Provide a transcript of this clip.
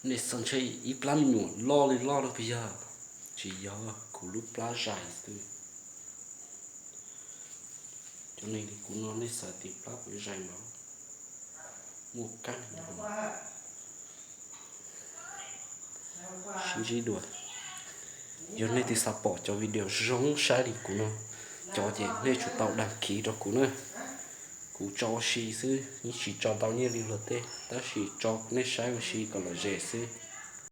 Nej xav ntshe ib plab me nyuam loj li loj no puas yog? Tsis yog, kuv lub plab zais xwb. Cov neeg li kuv no nej xav tias plab puas zais mas muaj kab sib ntsib dua. Yog nej twg xav pom cov video zoo saib li kuv no, cov ces nej tsum tau dag khiv rau kuv na. Kuv tso ua si xwb, yeej tsis tso tau nyiaj li luag tej, tab sis tso nej saib ua si kom lom zem xwb.